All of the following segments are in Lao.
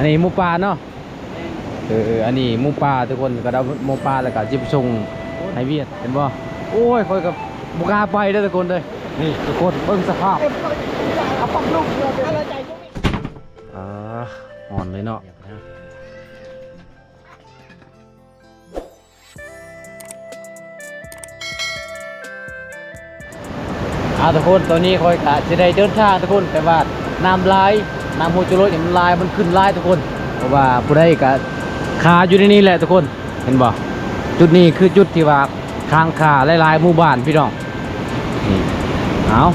ອັນນີ້ໝູປ່າເນາະ. ເອີ ອັນນີ້ໝູປ່າທຸກຄົນ ກໍໄດ້ໝູປ່າແລ້ວກໍຊິໄປສົ່ງໃຫ້ຫວຽດ ເຫັນບໍ່? ໂອ້ຍ ຂ້ອຍກໍບໍ່ກ້າໄປເດີ້ທຸກຄົນເດີ. ນີ້ທຸກຄົນເບິ່ງສະພາບ ອ່າ ຮ້ອນເລີຍເນາະ. ອ່າ ທຸກຄົນ ຕອນນີ້ຂ້ອຍກະຊິໄດ້ເດີນທາງທຸກຄົນ ແຕ່ວ່ານ້ຳຫຼາຍ ນ້ຳຫ້ວຍຈຸລົດນີ້ມັນຫຼາຍ ມັນຂຶ້ນຫຼາຍທຸກຄົນ ເພາະວ່າຜູ້ໃດກະຄາຢູ່ໃນນີ້ແຫຼະທຸກຄົນ ເຫັນບໍ່? ຈຸດນີ້ຄືຈຸດທີ່ວ່າຄ້າງຄາຫຼາຍໆໝູ່ບ້ານພີ່ນ້ອງ. ນີ້ ເອົາ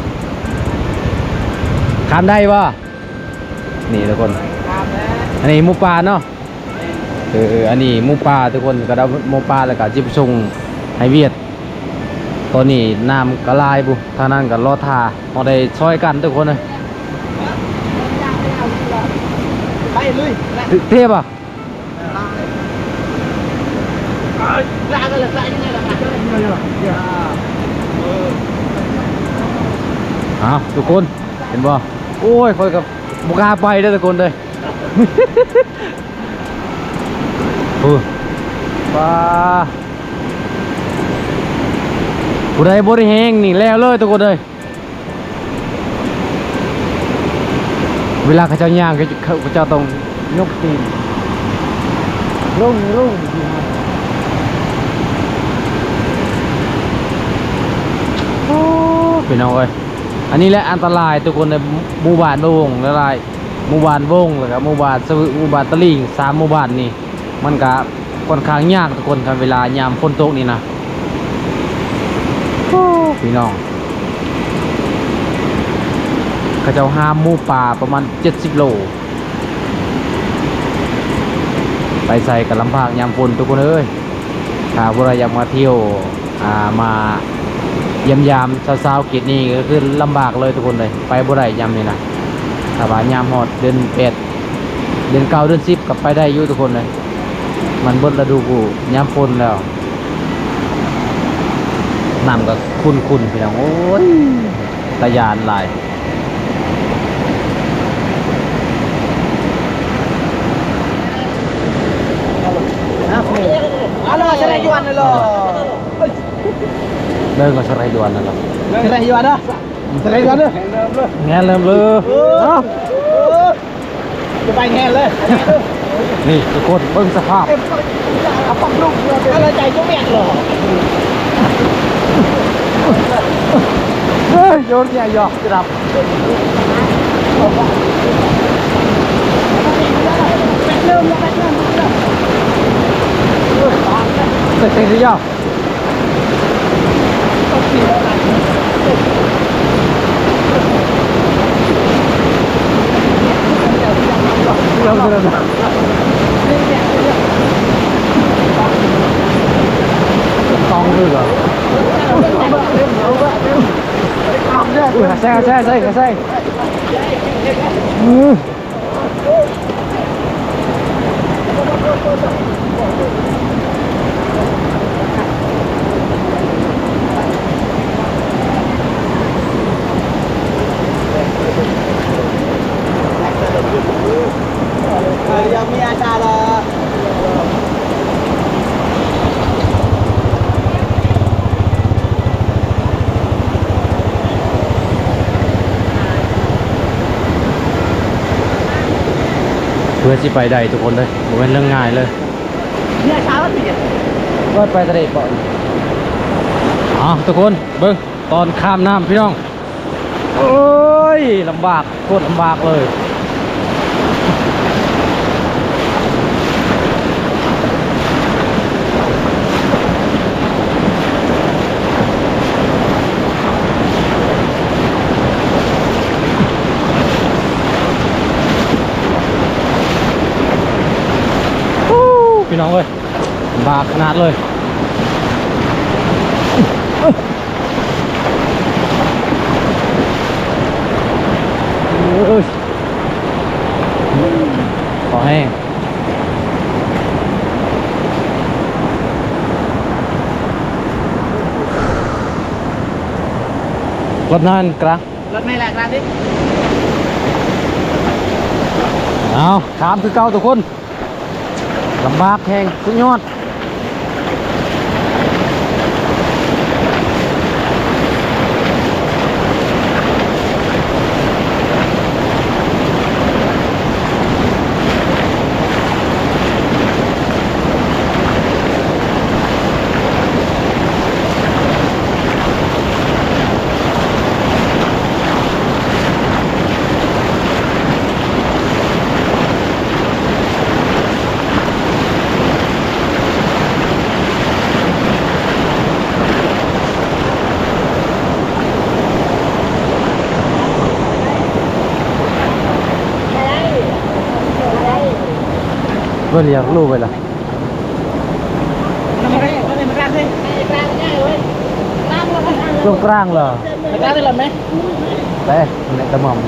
ຂ້າມໄດ້ບໍ່? ນີ້ທຸກຄົນ ອັນນີ້ໝູປ່າເນາະ. ເອີ ອັນນີ້ໝູປ່າທຸກຄົນ ກໍໄດ້ໝູປ່າແລ້ວກໍຊິໄປສົ່ງໃຫ້ຫວຽດ. ຕອນນີ້ນ້ຳກໍຫຼາຍພຸ້ນ ທາງນັ້ນກໍລໍຖ້າ ເຮົາໄດ້ຊ່ອຍກັນທຸກຄົນເອີຍ. ໄປລຸຍ ເທບບໍ່? ເອົາ ທຸກຄົນ ເຫັນບໍ່? ໂອ້ຍ ຂ້ອຍກໍບໍ່ກ້າໄປເດີ້ທຸກຄົນເດີ. ໂອ້ ປາ ຜູ້ໃດບໍ່ໄດ້ແຮງນີ້ແລ້ວເລີຍທຸກຄົນເອີຍ. ເວລາເຂົາເຈົ້າຍ່າງ ເຂົາ ເຂົາເຈົ້າຕ້ອງຍົກຕີນລົງ ລົງ. ໂອ້ ພີ່ນ້ອງເອີຍ ອັນນີ້ແຫຼະອັນຕະລາຍທຸກຄົນເອີຍ. ໝູ່ບ້ານບໍ່ວົງຫຼາຍ ໝູ່ບ້ານວົງ ແລ້ວກໍໝູ່ບ້ານສະວຶ ໝູ່ບ້ານຕະລິງ ສາມໝູ່ບ້ານນີ້ ມັນກະຂ້ອນຂ້າງຍາກທຸກຄົນ ຄັນເວລາຍາມຝົນຕົກນີ້ນະ. ໂອ້ ພີ່ນ້ອງ ເຂົາເຈົ້າຫາມໝູປ່າປະມານເຈັດສິບໂລ ໄປໃສກະລຳບາກຍາມຝົນທຸກຄົນເອີຍ. ຖ້າຜູ້ໃດຢາກມາທ່ຽວ ອ່າ ມາຢ້ຽມຢາມຊາວໆເຂດນີ້ກໍຄືລຳບາກເລີຍທຸກຄົນເລີຍ ໄປບໍ່ໄດ້ຍາມນີ້ນະ. ຖ້າວ່າຍາມຮອດເດືອນແປດ ເດືອນເກົ້າ ເດືອນສິບກໍໄປໄດ້ຢູ່ທຸກຄົນເລີຍ ມັນເບິດລະດູຍາມຝົນແລ້ວ. ນ້ຳກໍຂຸ່ນໆ ພີ່ນ້ອງ ໂອ້ຍ ຕາຢ້ານຫຼາຍ. ເດີນກໍສະໄລດວນນັ້ນລະ ສະໄລດວນນະ ສະໄລດວນເດີ ແງນເລີ່ມເລີຍ ເອົ້າ ຈະໄປແງນເລີຍ. ນີ້ທຸກຄົນເບິ່ງສະພາບ ເອົາປັບລຸກເລີຍ ໃຈບໍ່ແມ່ນຫຼໍ ເອີຍ ໂຍນແກ່ຢອກ ຕ້ອງຄືເກົ່າ. ແຊງ ແຊງ ແຊງ ແຊງ ອື ເພື່ອຊິໄປໄດ້ທຸກຄົນເດີ ບໍ່ແມ່ນເລື່ອງງ່າຍເລີຍ. ເປີດໄປທະເລເກາະ ເອົາ ທຸກຄົນເບິ່ງ ຕອນຂ້າມນ້ຳພີ່ນ້ອງ ໂອ້ຍ ລຳບາກ ໂຄດລຳບາກເລີຍ. ໂອ້ ພີ່ນ້ອງເອີຍ ບາກຂະໜາດເລີຍ ເອີຍ ຂໍແຮງ ລົດນັ້ນກະ ລົດໃໝ່ລະກະຕິ ເອົາ ຂ້າມຄືເກົ່າທຸກຄົນ. ລຳບາກແຮງ ສຸດຍອດ. ເບິ່ງຢາກຮູ້ໄປລະ ຕົງກາງລະ ແປະ ແປະ ຕະໝ່ອມ ໃຫ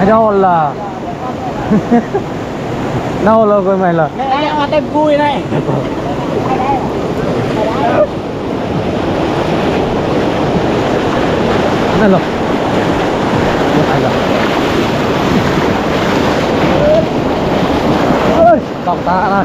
້ດອນລະ ດອນລະ ກົດໃໝ່ລະ ແມ່ນ ເອົາເຕັມກຸ້ຍໄດ້ ນັ້ນລະ ໄປລະ ເອີຍ ຕ້ອງຕານະ.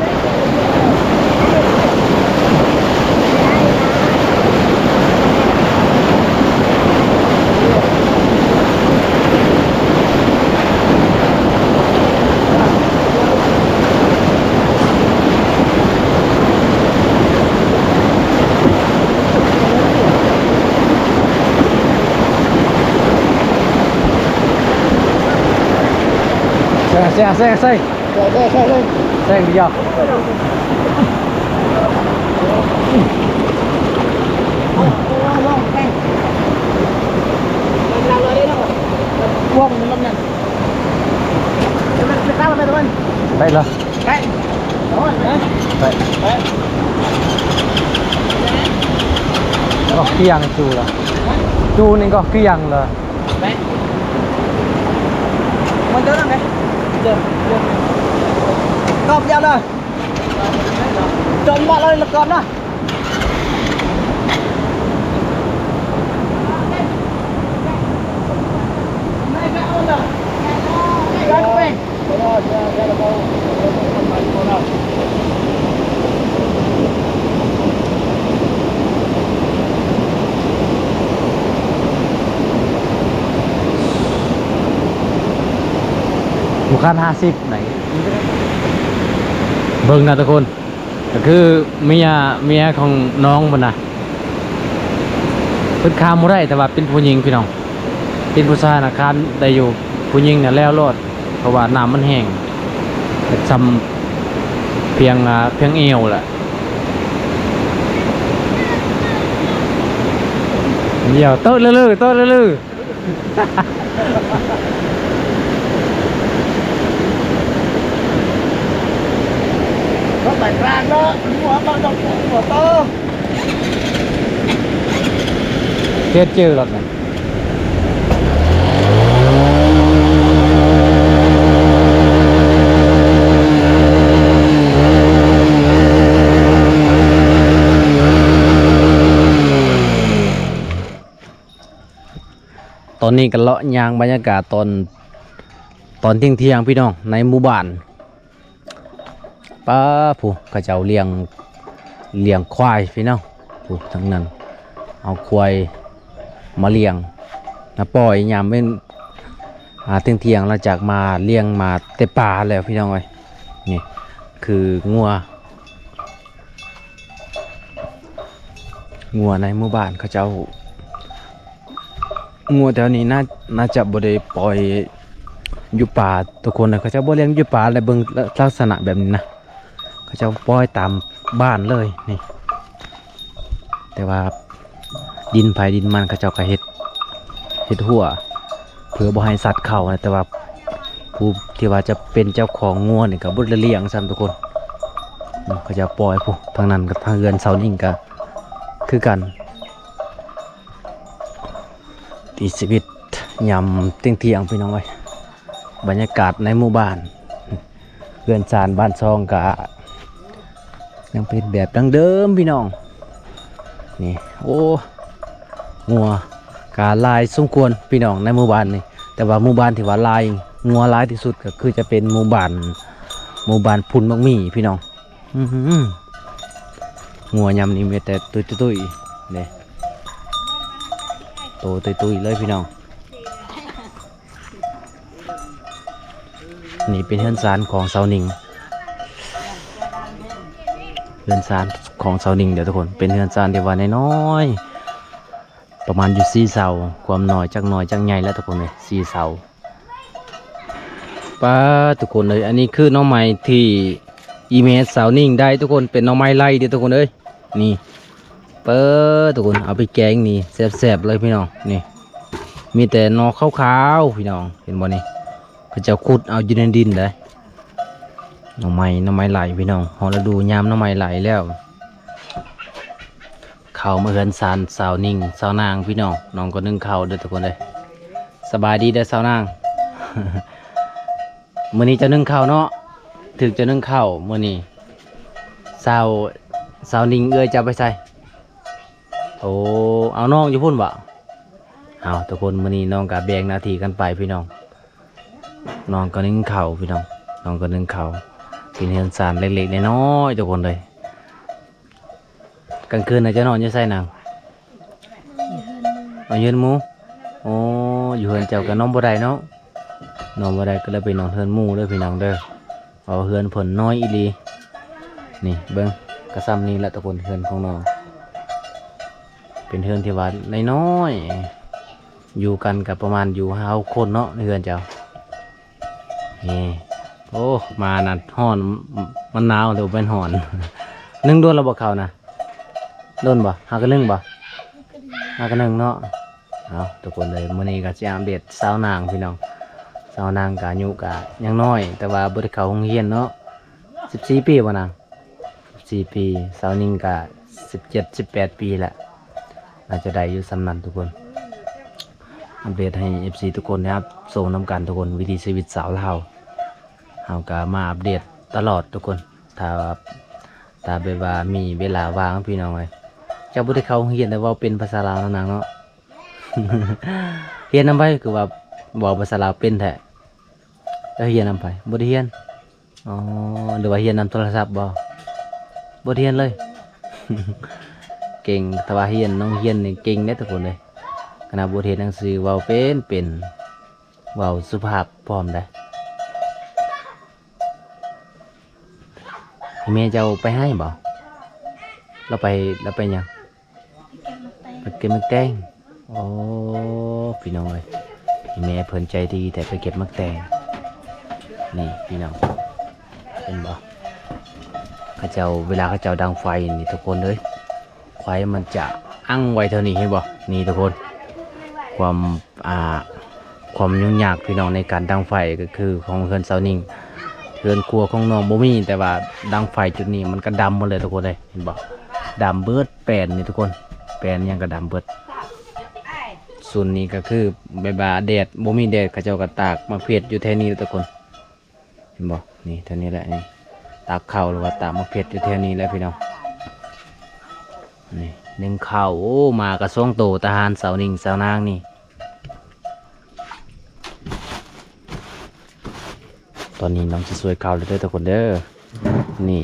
ແຊງ ແຊງ ແຊງ ແຊງ ແຊງ ແຊງ ແຊງ ແຊງ ໄປລະ ໄປ ໄປ ໄປ ກໍກຽງຈູລະ ຈູນີ້ກໍກຽງລະ. ໄປ ມັນເດີນນຳເດ້ ເດີນ ເດີນ ກອບຍາວເລີຍ ຈົນມາເລີຍລະກອບນະ. ບໍ່ຄັນຫ້າສິບໄດ໋ ເບິ່ງນະທຸກຄົນ. ກໍຄືເມຍ ເມຍຂອງນ້ອງພຸ້ນນະ ເພິ່ນຂ້າມບໍ່ໄດ້ ແຕ່ວ່າເປັນຜູ້ຍິງພີ່ນ້ອງ ເປັນຜູ້ຊາຍນະຂ້າມໄດ້ຢູ່ ຜູ້ຍິງນະແລ້ວໂລດ ເພາະວ່ານ້ຳມັນແຫ້ງ ສ່ຳພຽງ ອ່າ ພຽງແອວແຫຼະ ດຽວເຕີດເລີ ເຕີດເລີ. ລົດໄປກາງເນາະ ຫົວມາດອກຫົວໂຕ ເຮັດຈື່ລົດນັ້ນ. ຕອນນີ້ກໍເລາະຍ່າງບັນຍາກາດຕອນ ຕອນທ່ຽງໆ ພີ່ນ້ອງ ໃນໝູ່ບ້ານ. ປ້າ ຜູ້ເຂົາເຈົ້າລ້ຽງ ລ້ຽງຄວາຍພີ່ນ້ອງ ຜູ້ທາງນັ້ນເອົາຄວາຍມາລ້ຽງ ມາປ່ອຍຍາມເວັນ ອ່າ ທ່ຽງໆ ຫຼັງຈາກມາລ້ຽງມາແຕ່ປ່າແລ້ວພີ່ນ້ອງເອີຍ. ນີ້ຄືງົວ ງົວໃນໝູ່ບ້ານເຂົາເຈົ້າ ງົວແຖວນີ້ໜ້າ ໜ້າຈະບໍ່ໄດ້ປ່ອຍຢູ່ປ່າທຸກຄົນນະ ເຂົາເຈົ້າບໍ່ລ້ຽງຢູ່ປ່າ ແລະເບິ່ງລັກສະນະແບບນີ້ນະ ເຂົາເຈົ້າປ່ອຍຕາມບ້ານເລີຍນີ້. ແຕ່ວ່າດິນໃຜດິນມັນ ເຂົາເຈົ້າກໍເຮັດ ເຮັດຮົ້ວ ເພື່ອບໍ່ໃຫ້ສັດເຂົ້ານະ ແຕ່ວ່າຜູ້ທີ່ວ່າຈະເປັນເຈົ້າຂອງງົວນີ້ກໍບໍ່ໄດ້ລ້ຽງຊ້ຳທຸກຄົນ ເຂົາເຈົ້າປ່ອຍຜູ້ທາງນັ້ນກັບທາງເຮືອນເຊົານີ້ກໍຄືກັນ. ວິຖີຊີວິດຍາມທ່ຽງໆ ພີ່ນ້ອງເອີຍ ບັນຍາກາດໃນໝູ່ບ້ານ ເຮືອນຊານບ້ານຊ່ອງກະຍັງເປັນແບບດັ້ງເດີມພີ່ນ້ອງ. ນີ້ ໂອ້ ງົວກະຫຼາຍສົມຄວນພີ່ນ້ອງໃນໝູ່ບ້ານນີ້. ແຕ່ວ່າໝູ່ບ້ານທີ່ວ່າຫຼາຍ ງົວຫຼາຍທີ່ສຸດກໍຄືຈະເປັນໝູ່ບ້ານ ໝູ່ບ້ານພຸ້ນໝາກໝີ່ພີ່ນ້ອງ. ອື້ຫື ງົວຍາມນີ້ມີແຕ່ຕຸ້ຍໆ ເດ້ ໂຕຕຸ້ຍໆ ເລີຍພີ່ນ້ອງ. ນີ້ເປັນເຮືອນຊານຂອງຊາວນິງ ເຮືອນຊານຂອງຊາວນິງເດີທຸກຄົນ. ເປັນເຮືອນຊານທີ່ວ່ານ້ອຍໆ ປະມານຢູ່ສີ່ເສົາ ຄວາມໜ້ອຍຈັກໜ້ອຍຈັກໃຫຍ່ແລ້ວທຸກຄົນເອີຍ ສີ່ເສົາ. ປ້າ ທຸກຄົນເອີຍ ອັນນີ້ຄືໜໍ່ໄມ້ທີ່ອີແມ່ຊາວນິງໄດ້ທຸກຄົນ ເປັນໜໍ່ໄມ້ໄລ່ເດີທຸກຄົນເອີຍ. ນີ້ ເປີດ ທຸກຄົນ ເອົາໄປແກງນີ້ແຊບໆ ເລີຍພີ່ນ້ອງ. ນີ້ ມີແຕ່ໜໍ່ຂາວໆ ພີ່ນ້ອງ ເຫັນບໍ່ນີ້ ເຂົາເຈົ້າຂຸດເອົາຢູ່ໃນດິນເດ້. ໜໍ່ໄມ້ ໜໍ່ໄມ້ໄລ່ພີ່ນ້ອງ ຮອດລະດູຍາມໜໍ່ໄມ້ໄລ່ແລ້ວ. ເຂົ້າມາເຮືອນຊານຊາວນິງ ຊາວນາງພີ່ນ້ອງ. ນ້ອງກໍໜຶ້ງເຂົ້າເດີທຸກຄົນເດີ. ສະບາຍດີເດີຊາວນາງ. ມື້ນີ້ເຈົ້າໜຶ້ງເຂົ້າເນາະ ຖືກເຈົ້າໜຶ້ງເຂົ້າມື້ນີ້. ຊາວ ຊາວນິງເອື້ອຍເຈົ້າໄປໃສ? ໂອ້ ເອົາ ນ້ອງຢູ່ພຸ້ນບໍ? ເອົາ ທຸກຄົນ ມື້ນີ້ນ້ອງກະແບ່ງໜ້າທີ່ກັນໄປພີ່ນ້ອງ. ນ້ອງກໍໜຶ້ງເຂົ້າພີ່ນ້ອງ ນ້ອງກໍໜຶ້ງເຂົ້າ. ເປັນເຮືອນຊານເລັກໆ ນ້ອຍໆ ທຸກຄົນເອີຍ. ກາງຄືນນະເຈົ້ານອນຢູ່ໃສນາງ? ນອນຢູ່ເຮືອນໝູ່. ອໍ ຢູ່ເຮືອນເຈົ້າກໍນອນບໍ່ໄດ້ເນາະ ນອນບໍ່ໄດ້ກໍເລີຍໄປນອນເຮືອນໝູ່ເດີພີ່ນ້ອງເດີ. ເອົາ ເຮືອນເພິ່ນນ້ອຍອີ່ຫຼີ. ນີ້ເບິ່ງ ກໍຊ່ຳນີ້ແຫຼະທຸກຄົນ ເຮືອນຂອງນ້ອງ ເປັນເຮືອນທີ່ວ່ານ້ອຍໆ ຢູ່ກັນກໍປະມານຢູ່ຫ້າຫົກຄົນເນາະ ໃນເຮືອນເຈົ້າ. ນີ້ ໂອ້ ມານັ້ນຮ້ອນ ມັນໜາວ ແຕ່ບໍ່ແມ່ນຮ້ອນ. ໜຶ້ງດົນແລ້ວບໍ່ເຂົ້ານະ? ດົນບໍ່? ຫາກະໜຶ້ງບໍ່? ຫາກະໜຶ້ງເນາະ. ເອົາ ທຸກຄົນເອີຍ ມື້ນີ້ກໍຊິອັບເດດຊາວນາງພີ່ນ້ອງ. ຊາວນາງກໍອາຍຸກໍຍັງນ້ອຍ ແຕ່ວ່າບໍ່ໄດ້ເຂົ້າໂຮງຮຽນເນາະ ສິບສີ່ປີບໍ່ນາງ? ສິບສີ່ປີ. ຊາວນິງກໍສິບເຈັດ ສິບແປດປີແລ້ວ ໜ້າຈະໄດ້ຢູ່ສ່ຳນັ້ນທຸກຄົນ. ອັບເດດໃຫ້ເອັບຊີທຸກຄົນໄດ້ຮັບຊົມນຳກັນທຸກຄົນ ວິຖີຊີວິດຊາວລາວ ເຮົາກໍມາອັບເດດຕະຫຼອດທຸກຄົນ. ຖ້າ ຖ້າແບບວ່າມີເວລາວ່າງພີ່ນ້ອງເອີຍ. ເຈົ້າບໍ່ໄດ້ເຂົ້າໂຮງຮຽນ ແຕ່ເວົ້າເປັນພາສາລາວເນາະນາງເນາະ. ຮຽນນຳໃຜ ຄືວ່າເວົ້າພາສາລາວເປັນແທ້? ເຈົ້າຮຽນນຳໃຜ? ບໍ່ໄດ້ຮຽນ. ອໍ ຫຼືວ່າຮຽນນຳໂທລະສັບບໍ? ບໍ່ໄດ້ຮຽນເລີຍ. ເກັ່ງ ຖ້າວ່າຮຽນ ນ້ອງຮຽນນີ້ເກັ່ງເດ້ທຸກຄົນເອີຍ. ຂະໜາດບໍ່ໄດ້ຮຽນໜັງສື ເວົ້າເປັນ ເປັນ ເວົ້າສຸພາບພ້ອມໄດ໋. ແມ່ເຈົ້າໄປໄຮ່ບໍ? ລາວໄປ ລາວໄປຫຍັງ? ໄປເກັບໝາກແຕງ. ໂອ້ ພີ່ນ້ອງເອີຍ ແມ່ເພິ່ນໃຈດີແທ້ ໄປເກັບໝາກແຕງ. ນີ້ພີ່ນ້ອງ ເຫັນບໍ່? ເຂົາເຈົ້າ ເວລາເຂົາເຈົ້າດັງໄຟນີ້ທຸກຄົນເອີຍ ໄຟມັນຈະອັ່ງໄວ້ເທົ່ານີ້ ເຫັນບໍ່? ນີ້ທຸກຄົນ ຄວາມ ອ່າ ຄວາມຫຍຸ້ງຍາກພີ່ນ້ອງໃນການດັງໄຟກໍຄືຂອງເຮືອນຊາວນິງ ເຮືອນຄົວຂອງນ້ອງບໍ່ມີ ແຕ່ວ່າດັງໄຟຈຸດນີ້ມັນກໍດຳໝົດເລີຍທຸກຄົນເອີຍ ເຫັນບໍ່? ດຳເບິດແປ້ນນີ້ທຸກຄົນ ແປ້ນຫຍັງກໍດຳເບິດ. ສ່ວນນີ້ກໍຄືແບບວ່າແດດ ບໍ່ມີແດດ ເຂົາເຈົ້າກໍຕາກໝາກເຜັດຢູ່ແຖວນີ້ແຫຼະທຸກຄົນ ເຫັນບໍ່? ນີ້ ແຖວນີ້ແຫຼະ ນີ້ ຕາກເຂົ້າ ຫຼືວ່າຕາກໝາກເຜັດຢູ່ແຖວນີ້ແຫຼະພີ່ນ້ອງ. ນີ້ ໜຶ້ງເຂົ້າ ໂອ້ ໝາກະສອງໂຕ ຕາຫານຊາວນິງຊາວນາງນີ້. ຕອນນີ້ນ້ອງຊິສວຍເຂົ້າແລ້ວເດີທຸກຄົນເດີ. ນີ້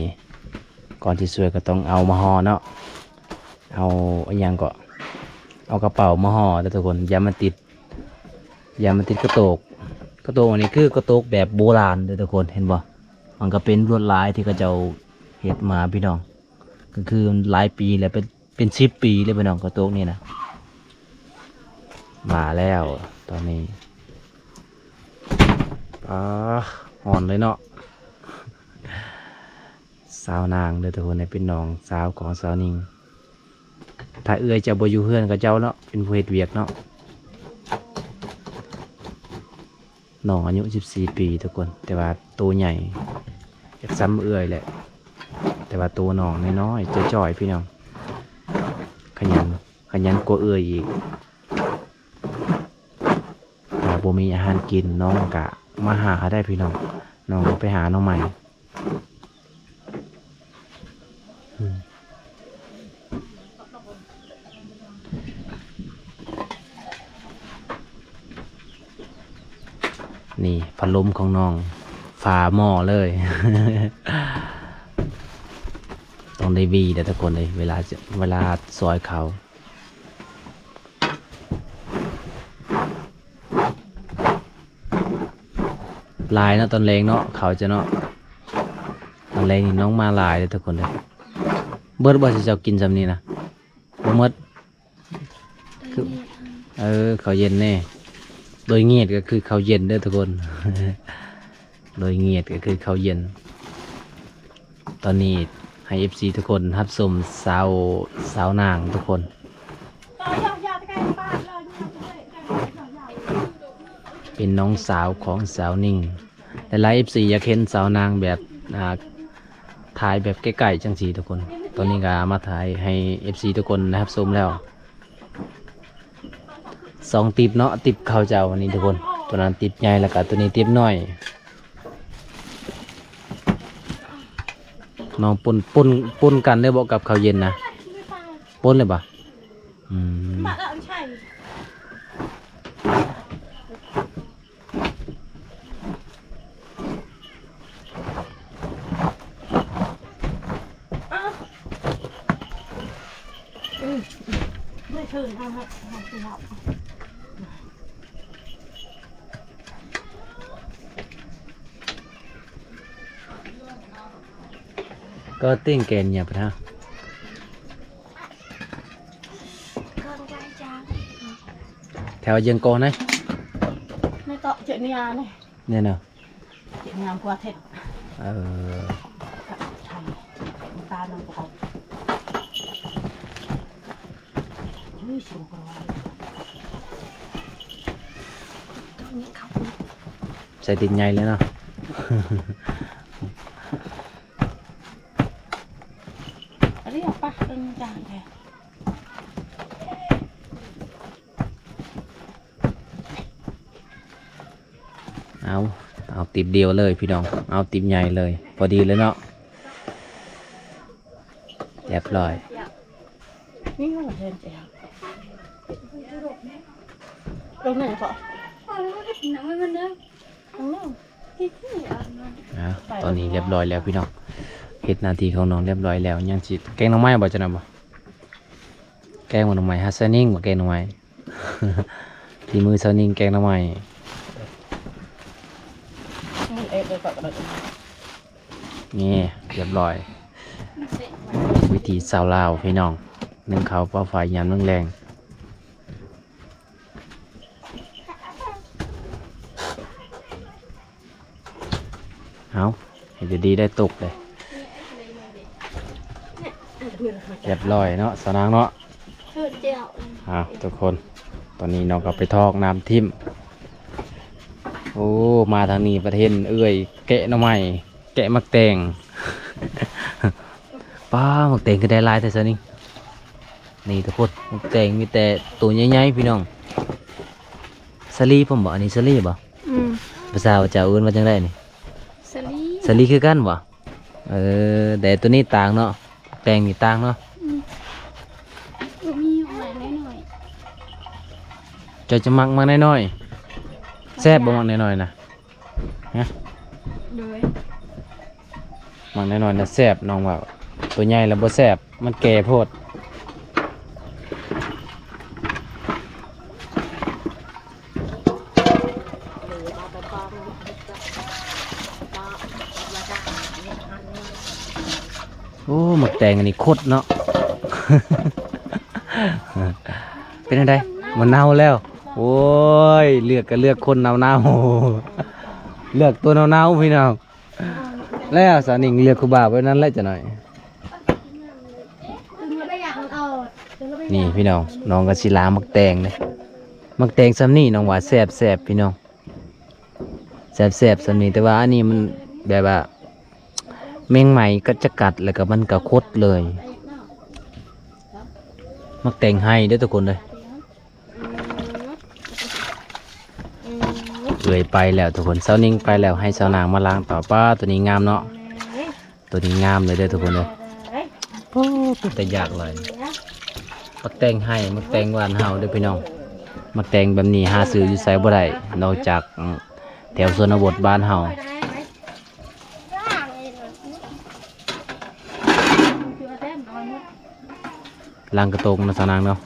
ກ່ອນຊິສວຍກໍຕ້ອງເອົາມາຫໍ່ເນາະ ເອົາອີ່ຫຍັງເກາະ ເອົາກະເປົາມາຫໍ່ເດີທຸກຄົນ ຢ່າມັນຕິດ ຢ່າມັນຕິດກະໂຕກ. ກະໂຕກອັນນີ້ຄືກະໂຕກແບບໂບລານເດີທຸກຄົນ ເຫັນບໍ່? ມັນກໍເປັນລວດລາຍທີ່ເຂົາເຈົ້າເຮັດມາພີ່ນ້ອງ ກໍຄືຫຼາຍປີແລ້ວ ເປັນ ເປັນສິບປີແລ້ວພີ່ນ້ອງ ກະໂຕກນີ້ນະ. ມາແລ້ວຕອນນີ້ ອາ ຮ້ອນເລີຍເນາະ. ສາວນາງເດີທຸກຄົນ ເປັນນ້ອງສາວຂອງຊາວນິງ. ຖ້າເອື້ອຍເຈົ້າບໍ່ຢູ່ເຮືອນກັບເຈົ້າເນາະ ເປັນຜູ້ເຮັດວຽກເນາະ. ນ້ອງອາຍຸສິບສີ່ປີທຸກຄົນ ແຕ່ວ່າໂຕໃຫຍ່ ຈັກສ່ຳເອື້ອຍແຫຼະ ແຕ່ວ່າໂຕນ້ອງນ້ອຍໆ ຈ່ອຍໆ ພີ່ນ້ອງ ຂະຫຍັນ ຂະຫຍັນກວ່າເອື້ອຍອີກ. ຖ້າບໍ່ມີອາຫານກິນ ນ້ອງກະມາຫາໄດ້ພີ່ນ້ອງ ນ້ອງກໍໄປຫາໜໍ່ໄມ້. ອືມ ນີ້ພັດລົມຂອງນ້ອງ ຝາໝໍ້ເລີຍ. ຕ້ອງໄດ້ຫວີເດີທຸກຄົນເອີຍ ເວລາ ເວລາຊອຍເຂົ້າ. ຫຼາຍເນາະຕອນແລງເນາະ ເຂົ້າເຈົ້າເນາະ. ຕອນແລງນີ້ນ້ອງມາຫຼາຍເດີທຸກຄົນເດີ. ເບິດບໍ່ ເຈົ້າກິນຊ່ຳນີ້ນະ? ບໍ່ໝົດ. ຄື ເອີ ເຂົ້າເຢັນແນ່. ໂດຍງຽດກໍຄືເຂົ້າເຢັນເດີທຸກຄົນ. ໂດຍງຽດກໍຄືເຂົ້າເຢັນ. ຕອນນີ້ໃຫ້ເອັຟຊີທຸກຄົນຮັບຊົມສາວ ສາວນາງທຸກຄົນ. ເປັນນ້ອງສາວຂອງສາວນິງ. ຫຼາຍໆເອັຟຊີຢາກເຫັນສາວນາງແບບ ອ່າ ຖ່າຍແບບໃກ້ໆ ຈັ່ງຊີ້ທຸກຄົນ. ຕອນນີ້ກໍມາຖ່າຍໃຫ້ເອັຟຊີທຸກຄົນໄດ້ຮັບຊົມແລ້ວ. ສອງຕິບເນາະ ຕິບເຂົ້າເຈົ້ານີ້ທຸກຄົນ. ຕົວນັ້ນຕິບໃຫຍ່ ແລ້ວກໍຕົວນີ້ຕິບນ້ອຍ. ນ້ອງປົນ ປົນ ປົນກັນເລີຍບໍ່ກັບເຂົ້າເຢັນນະ? ປົນເລີຍບໍ່? ອືມ. ກໍຕິງແກນຫຍັບນະ. ແຖວເຢິງໂກນະ ໃນເກາະເຈນຍານີ້ ນີ້ນະ ເຈນຍາກວ່າເທັດ ເອີ ໄທ ຕານຳປະກອບ ໃສ່ຕິບໃຫຍ່ເລີຍເນາະ. ອັນນີ້ເອົາປະເປັນຈານແທ້. ເອົາ ເອົາຕິບດຽວເລີຍພີ່ນ້ອງ ເອົາຕິບໃຫຍ່ເລີຍ ພໍດີເລີຍເນາະ. ຮຽບຮ້ອຍ. ນີ້ເຮົາເຫັນແລ້ວ ລົງໄດ້ເກາະ ອາ ຕອນນີ້ຮຽບຮ້ອຍແລ້ວພີ່ນ້ອງ ເຮັດໜ້າທີ່ຂອງນ້ອງຮຽບຮ້ອຍແລ້ວ. ຍັງຊິແກງໜໍ່ໄມ້ບໍ່ ຈັ່ງນັ້ນບໍ່? ແກງໜໍ່ໄມ້ ຫາຊາວນິງບໍ່ແກງໜໍ່ໄມ້. ຝີມືຊາວນິງແກງໜໍ່ໄມ້. ນີ້ຮຽບຮ້ອຍ ວິຖີຊາວລາວພີ່ນ້ອງ ໜຶ້ງເຂົ້າເປົ່າໄຟຍາມແລງໆ. ເອົາ ເຮັດດີໆ ໄດ້ຕົກເດ້. ຮຽບຮ້ອຍເນາະ ສາວນາງເນາະ. ເອົາ ທຸກຄົນ ຕອນນີ້ນ້ອງກໍໄປຖອກນ້ຳຖິ້ມ. ໂອ້ ມາທາງນີ້ປະເທດເອື້ອຍແກະໜໍ່ໄມ້ ແກະໝາກແຕງ. ປ້າ ໝາກແຕງຄືໄດ້ຫຼາຍແທ້ຊະນີ້. ນີ້ທຸກຄົນ ໝາກແຕງມີແຕ່ໂຕໃຫຍ່ໆ ພີ່ນ້ອງ. ສາລີພ້ອມບໍ່? ອັນນີ້ສາລີບໍ່? ອືມ. ພາສາເຈົ້າເອີ້ນວ່າຈັ່ງໃດນີ້? ສາລີ. ສາລີຄືກັນບໍ່? ເອີ ແຕ່ໂຕນີ້ຕ່າງເນາະ ແຕງນີ້ຕ່າງເນາະ. ອືມ ມີໝາກນ້ອຍໆ. ເຈົ້າຈະມັກໝາກນ້ອຍໆ? ແຊບບໍ່ໝາກນ້ອຍໆນະ? ຮະ? ໂດຍ ໝາກນ້ອຍໆນະແຊບ ນ້ອງວ່າ ໂຕໃຫຍ່ລະບໍ່ແຊບ ມັນແກ່ໂພດ. ໂອ້ ໝາກແຕງອັນນີ້ຄົດເນາະ. ເປັນຈັ່ງໃດ? ມັນເນົ່າແລ້ວ. ໂອ້ຍ ເລືອກກໍເລືອກຄົນເນົ່າໆ ເລືອກຕົວເນົ່າໆ ພີ່ນ້ອງ. ແລ້ວສາວນິງເລືອກຄູບາໄວ້ນັ້ນແຫຼະຈັກໜ້ອຍ. ນີ້ພີ່ນ້ອງ ນ້ອງກໍຊິລາໝາກແຕງເດ້. ໝາກແຕງຊ່ຳນີ້ນ້ອງວ່າແຊບໆ ພີ່ນ້ອງ ແຊບໆ ຊ່ຳນີ້. ແຕ່ວ່າອັນນີ້ມັນແບບວ່າ ແມງໄມ້ກໍຈະກັດ ແລ້ວກໍມັນກໍຄົດເລີຍ. ໝາກແຕງໄຮ່ເດີ້ທຸກຄົນເດີ້. ເອື້ອຍໄປແລ້ວທຸກຄົນ ສາວນິງໄປແລ້ວ ໃຫ້ສາວນາງມາລ້າງຕໍ່. ປ້າ ຕົວນີ້ງາມເນາະ ຕົວນີ້ງາມເລີຍເດີ້ທຸກຄົນເດີ້. ໂອ້ ເປັນຕາຢາກຫຼາຍ. ໝາກແຕງໄຮ່ ໝາກແຕງບ້ານເຮົາເດີ້ພີ່ນ້ອງ. ໝາກແຕງແບບນີ້ຫາຊື້ຢູ່ໃສບໍ່ໄດ້ ນອກຈາກ ອືມ ແຖວຊົນນະບົດບ້ານເຮົາ. ຫຼັງກະໂຕກເນາະ ສາວນາງເນາະ,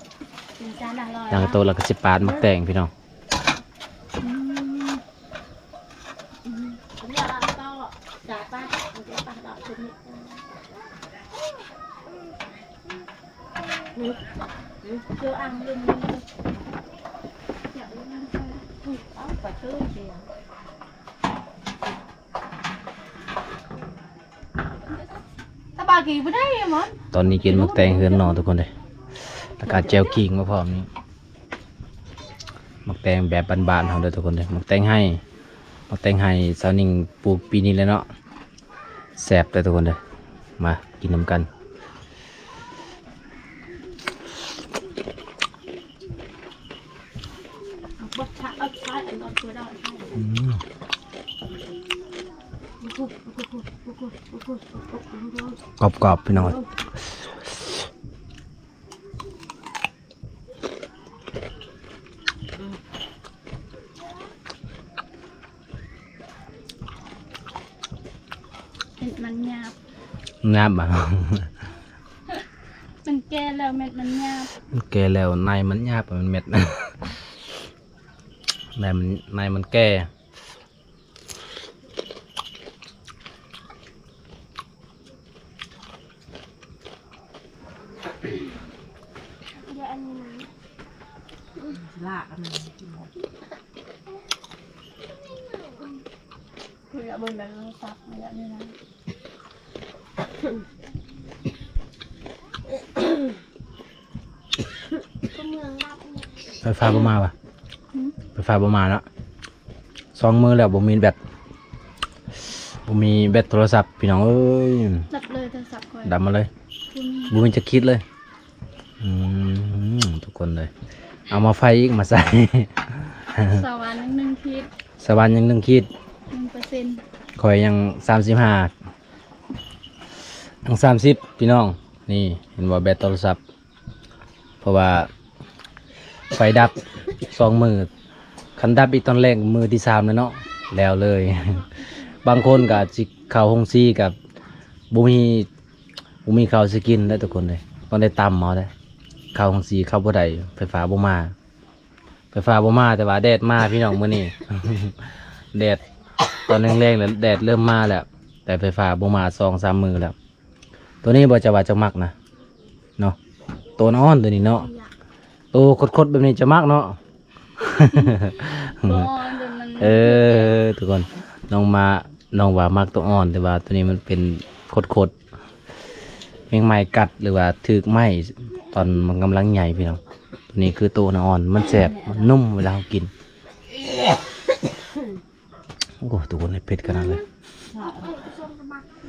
ຫຼັງກະໂຕກແລ້ວກະຊິປາດໝາກແຕງພີ່ນ້ອງ. ຕອນນີ້ກິນໝາກແຕງເຮືອນເນາະທຸກຄົນເດີ, ແລ້ວກະແຈ່ວຂີງມາພ້ອມນີ້. ໝາກແຕງແບບບ້ານໆເຮົາເດີທຸກຄົນເດີ, ໝາກແຕງໄຮ່ ໝາກແຕງໄຮ່ ສາວນິງປູກປີນີ້ແຫຼະເນາະ. ແຊບເດີທຸກຄົນເດີ, ມາກິນນຳກັນ. ອືມ ກອບໆ ພີ່ນ້ອງ. ເມັດມັນຫຍາບ. ຫຍາບບໍ່? ມັນແກ່ແລ້ວເມັດມັນຫຍາບ. ມັນແກ່ແລ້ວໃນມັນຫຍາບ, ມັນເມັດ ໃນມັນ ໃນມັນແກ່. ລາກອັນນັ້ນ ເພື່ອເບິ່ງໃນໂທລະສັບນີ້ແຫຼະນີ້ນະ. ໄຟຟ້າບໍ່ມາຫວາ? ຫືມ? ໄຟຟ້າບໍ່ມາເນາະ, ສອງມື້ແລ້ວບໍ່ມີແບັດ ບໍ່ມີແບັດໂທລະສັບພີ່ນ້ອງເອີຍ. ດັບເລີຍໂທລະສັບຂ້ອຍ, ດັບມາເລີຍ, ບໍ່ມີ ບໍ່ມີຈັກຂີດເລີຍ. ອືມ ທຸກຄົນເອີຍ ເອົາມາໄຟອີກມາໃສ່. ສະຫວ່ານຍັງໜຶ່ງຂີດ, ສະຫວ່ານຍັງໜຶ່ງຂີດ ໜຶ່ງເປີເຊັນ, ຂ້ອຍຍັງສາມສິບຫ້າ ຍັງສາມສິບພີ່ນ້ອງ. ນີ້ເຫັນບໍ່ ແບັດໂທລະສັບ, ເພາະວ່າໄຟດັບສອງມື້, ຄັນດັບອີກຕອນແລງມື້ທີສາມແລ້ວເນາະ ແລ້ວເລີຍ. ບາງຄົນກໍຊິເຂົ້າໂຮງສີກໍບໍ່ມີ ບໍ່ມີເຂົ້າຊິກິນເດ້ທຸກຄົນເດ້, ຕ້ອງໄດ້ຕຳເອົາເດ້. ເຂົ້າໂຮງສີເຂົ້າບໍ່ໄດ້ ໄຟຟ້າບໍ່ມາ, ໄຟຟ້າບໍ່ມາ ແຕ່ວ່າແດດມາພີ່ນ້ອງມື້ນີ້. ແດດຕອນແລງໆ ແລ້ວແດດເລີ່ມມາແລ້ວ, ແຕ່ໄຟຟ້າບໍ່ມາສອງສາມມື້ແລ້ວ. ໂຕນີ້ບໍ່ ຈະວ່າຈະມັກນະເນາະ, ໂຕອ່ອນໂຕນີ້ເນາະ, ໂຕຂົດໆ ແບບນີ້ຈະມັກເນາະ. ບໍ່ ມັນ ເອີ ທຸກຄົນ ນ້ອງມາ ນ້ອງວ່າມັກໂຕອ່ອນ ແຕ່ວ່າໂຕນີ້ມັນເປັນຂົດໆ ແມງໄມ້ກັດ ຫຼືວ່າຖືກໄມ້ຕອນມັນກຳລັງໃຫຍ່ພີ່ນ້ອງ. ໂຕນີ້ຄືໂຕອ່ອນ ມັນແຊບ ມັນນຸ້ມເວລາເຮົາກິນ. ໂອ້ ທຸກຄົນ ເຜັດຂະໜາດເລີຍ.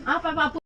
ເອົາໄປ